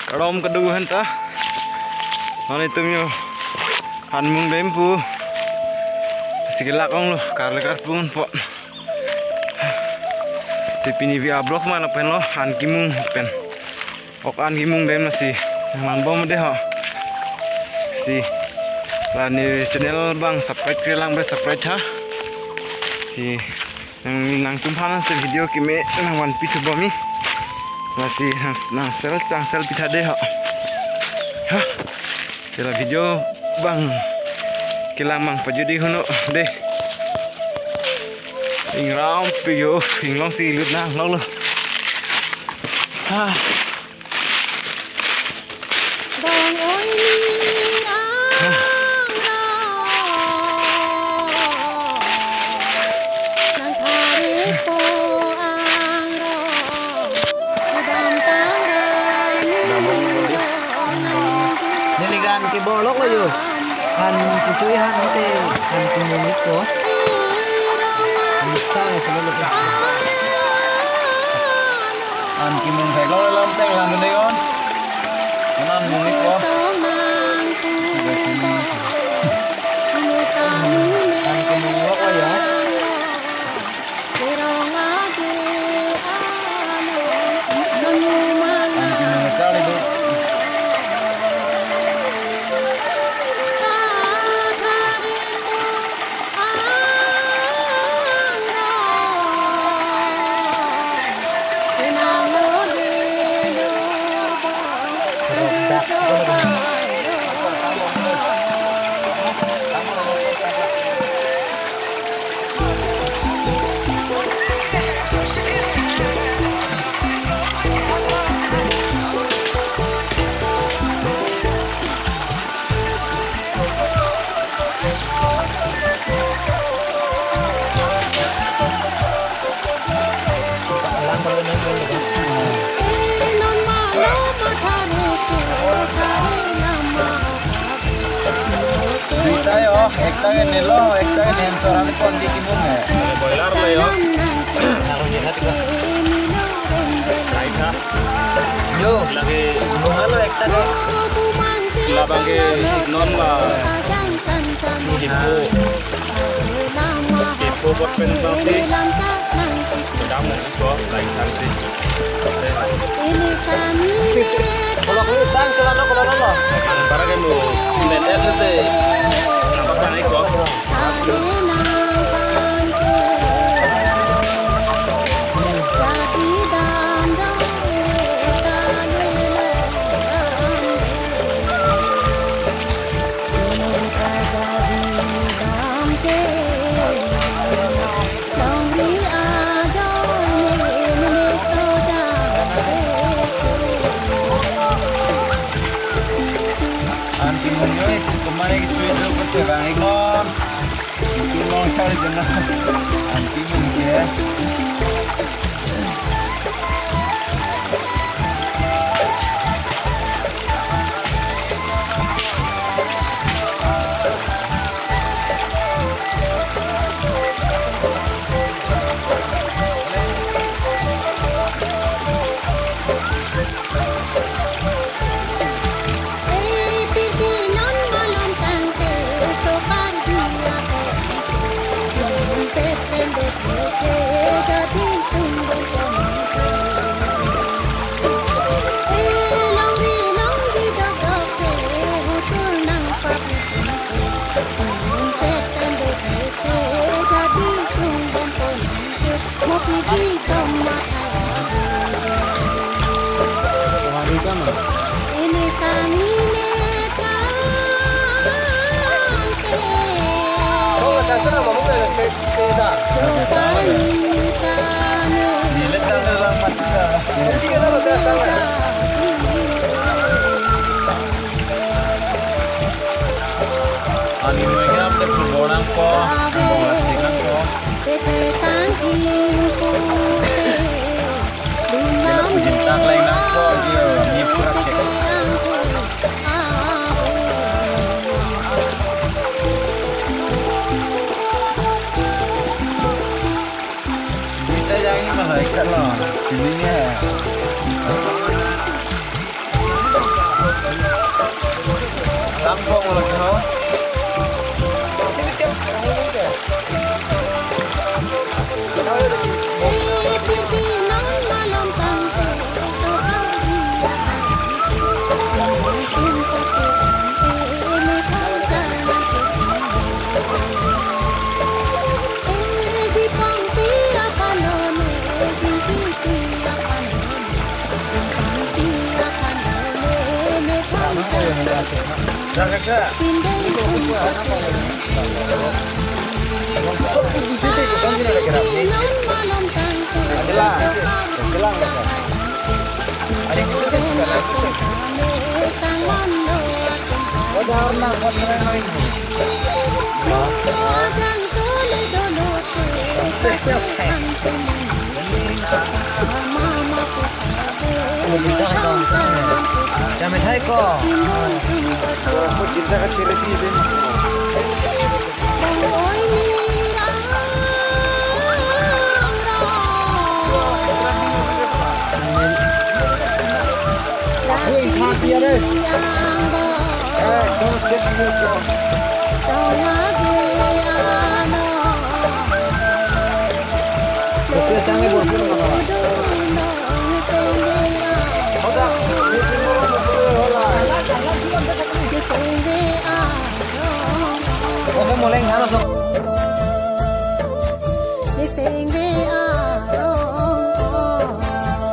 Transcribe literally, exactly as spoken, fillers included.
Karom kado hen ta. Mane itum yo han mung dam pu. Si kelak onglo, karle karpu apot. Si pini vi ablok ma lapen lo, han kemung pen. Ok, han kemung dam lasi. Nang bom de ho. Si. La ne channel abang subscribe ke lang bre, subscribe tha. Si. Nang, nangtum aphan si video keme nangvanpi thu bom mi. Lasi nang, nang sel, nang sel pi tha de ho. Ha. Sela video abang kelang abang pajut ik heno de. Ingram pi yo, inglong si lut nang lok lo. Ha. Bang oi ni rang rang. Nang thari po ang rong. Udam tang rani rong nang iju. Neli gan ke bolok lo yo. Han kechui han te han kemung ik ko. Nista ya selalu. Han kemung thek lo lam teng lam ne on. Anan mung ik ko. Han kemung lok lo ya. Han kemung kali do. Duita yo, ekta ke nelo, ekta ke nenso, rani pon di kemung eh. Boiler lo yo. Lain ha. Yo. Lagi nung halo ekta ke. Labang ke non ba. Ipo. Ipo bot pen bang si. Dam ko lain kan si. Ini kami. Kalau aku sang, kalau aku, kalau aku. Antara kamu net S T. Apa kan iko? Anti mungkin itu kemarin itu itu kecil ikon. Itu mau cari jenah. Anti mungkin. Ini kami metang ke. Oh, nasa na mamu na ke ke da. Kami kami. Ini letak dalam mata. Ini kita lo datang. Ani noi ke apte football nangpo, nangpo plastic nangpo. Dia pujin tak lain nangpo, dia ni pura cek. Kita yang ini malah ikat lah, ininya. Kami thai ko.